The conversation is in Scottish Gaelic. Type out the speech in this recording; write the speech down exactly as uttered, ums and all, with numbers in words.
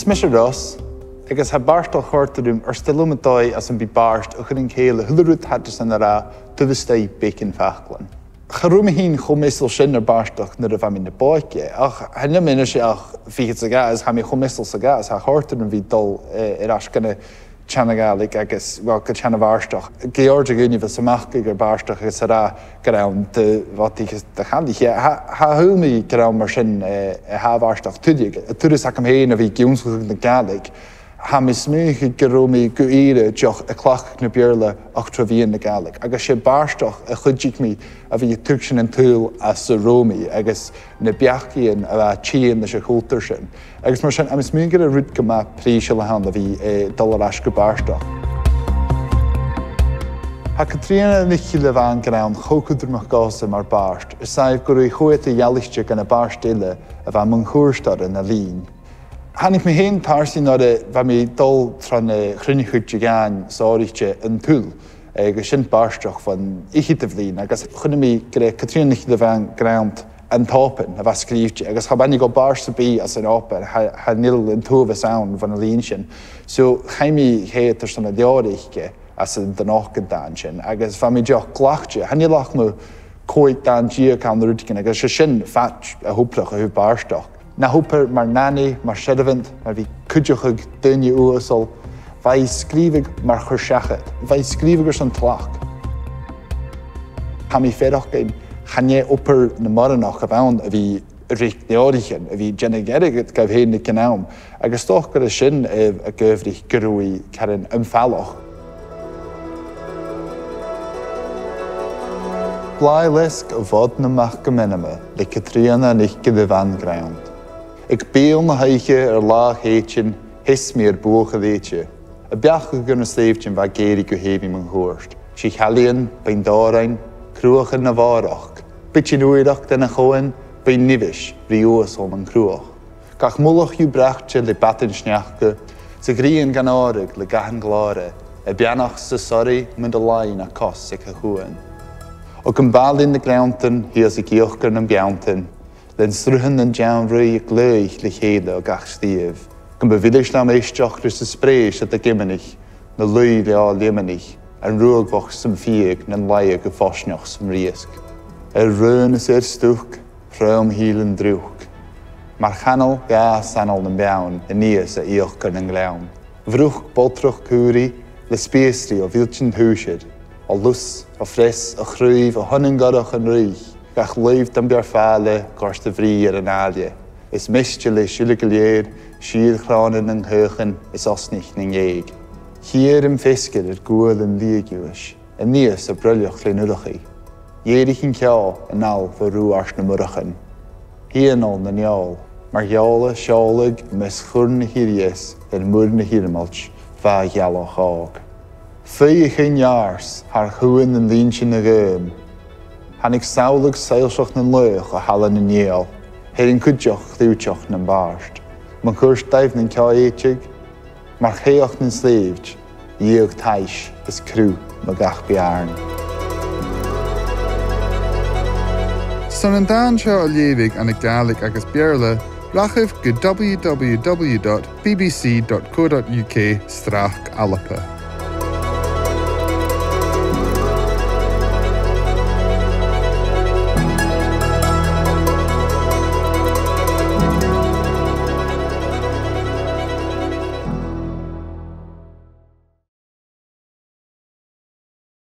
Is mise Ros, agus tha bàrdachd a' còrdadh rium air sgàth 's gu bheil mi an dòigh às am bi bàrd a' cur an cèill a h-uile rud a tha iad ag ràdh turas a-staigh beagan faclan. Cha robh mi fhìn cho measail sin air bàrdachd nuair a bha mi na b' òige, ach chan eil mi a-nis ach fichead 's a dhà, is tha mi cho measail 's a ghabhas, tha e a' còrdadh rium a bhith a' dol, eh, air ais gun teanga Gàidhlig agus, well, gun teanga bàrdachd. Gu h-àraidh dhaoine a bhios a' machadh air bàrdachd agus a' ràdh gur ann do, well, dìreach do chànain. Tha, tha, shaoil mi gur ann mar sin, eh, a tha bàrdachd tuilleadh, an turas agam fhìn a bhith ag ionnsachadh na Gàidhlig. Tha mi a' smaoineachadh gun robh mi gu ìre dìreach a' cleachdadh na Beurla ach tro mheadhan na Gàidhlig, agus 's e bàrdachd a chuidich mi a bhith a' tuigsinn an t-saoghail às an robh mi, agus na beachdan a bha a' tighinn leis a' chultar sin. Agus mar sin, tha mi a' smaoineachadh gur e rud gu math prìseil a th' ann a bhith, eh, a' dol air ais gu bàrdachd. Tha Catrìona NicIlleBhàin Ghreann cho cudromach dhòmhsa mar bhàrd, is e gu robh i cho eadar-dhealaichte gu na bàird eile a bha mun cuairt oirre na linn. Thàinig mi fhìn tarsainn nuair a bha mi a' dol tron, eh, chruinneachadh de dhàn sònraichte An Tuil, eh, agus sin bàrdachd bhon fhicheadamh linn, agus chunnaic mi gur e Catrìona NicIlleBhàin Ghreann an t-Òban a bha sgrìobhte, agus cha b' aithne dhomh bàrd sam bith às an Òban, cha, chan eil an t-uabhas ann bhon a' linn sin. So, chaidh mi a dh'fheuchainn airson an leabhar aice às an, an dàn sin, agus bha mi dìreach glacte. Chan eil ach mu chòig dàn deug ann no rudeigin, agus 's e sin fad a h-obrach a thaobh bàrdachd. Na h-obair mar nànaidh, mar shearbhant, mar bhith a' cuideachadh daoine uasal, bha i a' sgrìobhadh mar chur-seachad, bha i a' sgrìobhadh airson tlachd. Tha mi a' faireachdainn, chan e obair na boireannach a bh' ann a bhith a' reic leabhraichean, a bhith a' dèanamh airgead dha fhèin aig an àm, agus 's dòcha gur e sin, eh, a dh'adhbhraich gun robh i caran am falach. Blàth leisg a' Mhòd nam Mac a' Mheanma le Catrìona NicIlleBhàin Ghreann. Aig beul na h-oidhche air Latha Shèitein, sheas mi air buachaill èite. A' beachdachadh air na slèibhtean a bha ag èirigh gu h-èibhinn mun cuairt. Sìth-chailleachan, beinn-dòrain, cruachan na bhàrach, bitean ùrach de na cobhain, beinn-nibheis, ri uasal nan cruach. Gach mullach dhiubh braite le badan sneachda, 's a' ghrian gan òradh le gathan glòire, a' beannachd 's a' soraidh mun do làimh na cos aig a' chuan. Thug am bàillidh na gleanntan shìos gu ìochdar nam beanntan, len sruthan nan deann-ruith a' glaodhaich le chèile o gach sliabh. Gum bu mhilis leam èisteachd ris an sprèidh 's a' giomanach, na laoigh le òl-liomanach, an ruadh bhochd sam fiadh nan laighe gu fosneach sam riasg. Air raon is air stuc, throm shìl an driuc. Mar chanail dh'fhàs anail nam beann, a-nìos à ìochdar nan gleann. Bhruch bodhrach caoraich le spiosraidh o mhiltean tùisir, o lus, o phreas, o chraobh, o shon an gurach an ruith, gach lùib dom b' fheàrr fàile, goirt a bhrìgh air an àile. Is measgte le sileadh gu lèir, sìor chrònan nan caochan, is osnaich nan gèidh. Chiar am feasgar air gual an liath-ghiuthais, a-nìos à broilleach len urchaidh. Dh'èirich an ceò a-nall bho ruadh-art nam murchan. Thional nan eòl, mar gheòla seòladh am measg chorn na h-uibheasa air muir na h-iarmailt, bha a' ghealach òg. Faodaidh an earras thar chuan nan linntean a' ghaoim. Thàinig samhladh soillseach nan laoch o thalamh nan eul, thar an cuideachd chliùiteach nam bàrd. Mun cuairt dhaimh nan ceò èideadh, mar chaochd nan slèibht, dhìochuimhn' is cruth mu gach beàrn. Son an dàn seo a leughadh ann an Gàidhlig agus Beurla, rachaibh gu w w w dot b b c dot co dot u k slash alba.